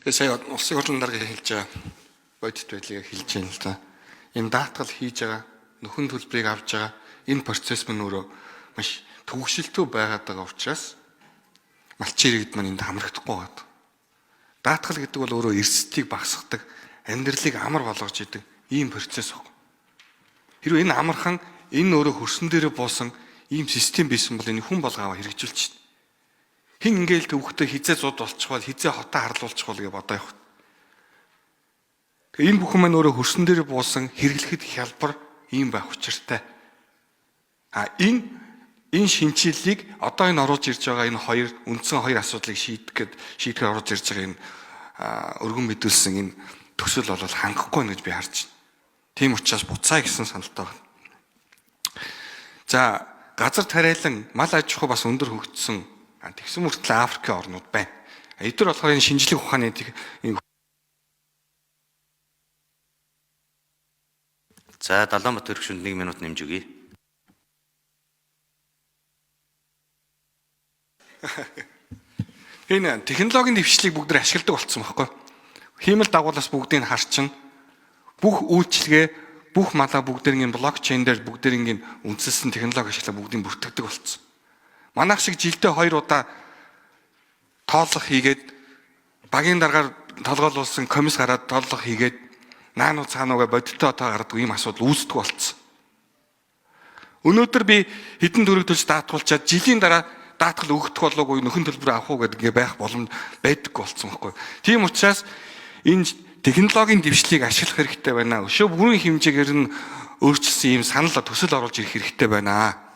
Тэгээ сая улсын хурлын дарга хэлж байгаа бодит байдлыг хэлж байна л да. Энэ даатгал хийж байгаа, нөхөн төлбөрийг авч байгаа энэ процесс мань өөрөө маш төвөгшөлтөө байгаад байгаа учраас малчин иргэд маань энд хамрагдахгүй байгаа. Даатгал гэдэг бол өөрөө эрсдлийг багасгадаг, амьдралыг амар болгож идэг ийм процесс баг. Хэрвээ энэ амархан энэ өөрөө хөрсөн дээрээ буусан ийм систем байсан бол энэ хүн болго аваа хэрэгжүүлчихнэ. Хин ингээл төвхтөө хизээ зуд болчих бол хизээ хотоо харлуулчих бол гэж бодоо явах. Тэгээ энэ бүхэн маань өөрөө хөрсөн дээр буусан хэрэглэхэд хялбар ийм байх учиртай. А энэ шинчиллийг одоо энэ оруулж ирж байгаа энэ хоёр үндсэн хоёр асуудлыг шийдэх гээд шийдэхээр оруулж ирж байгаа энэ өргөн мэдүүлсэн энэ төсөл бол хангахгүй гэж би харж байна. Тийм учраас буцаа гэсэн саналтай байна. За газар тариалан мал аж ахуй бас өндөр хөгжсөн тэгсэн мөртлөө Африкийн орнууд байна. Эдгээр болохоор энэ шинжлэх ухааны энэ За Далаанбат хөргөшөнд 1 минут нэмж өгье. Энэ технологийн дэвшлийг бүгд ашигладаг болсон байхгүй. Хиймэл дагуулаас бүгдийг харчин бүх үйлчилгээ бүх малаа бүгдэрийн блокчейн дээр бүгдэрийн үндэслэн технологи ашиглаа бүгдийг бүртгэдэг болсон. Манайх шиг жилдээ 2 удаа тоолох хийгээд багийн даргаар толгойлуулсан комисс гараад тоолох хийгээд наануу цаануугаа бодиттой отоо гаргадаг ийм асуудал үүсдэг болсон. Өнөөдөр би хэдэн төгрөг төлж даатгуулчаад жилийн дараа даатгал өгөх болоогүй нөхөн төлбөр авах уу гэдэг ингээ байх боломж байдаггүй болсон байхгүй. Тийм учраас энэ технологийн дэвшлийг ашиглах хэрэгтэй байна. Өшөө бүрэн хэмжээгээр нь өөрчилсөн ийм санал төсөл оруулж ирэх хэрэгтэй байна.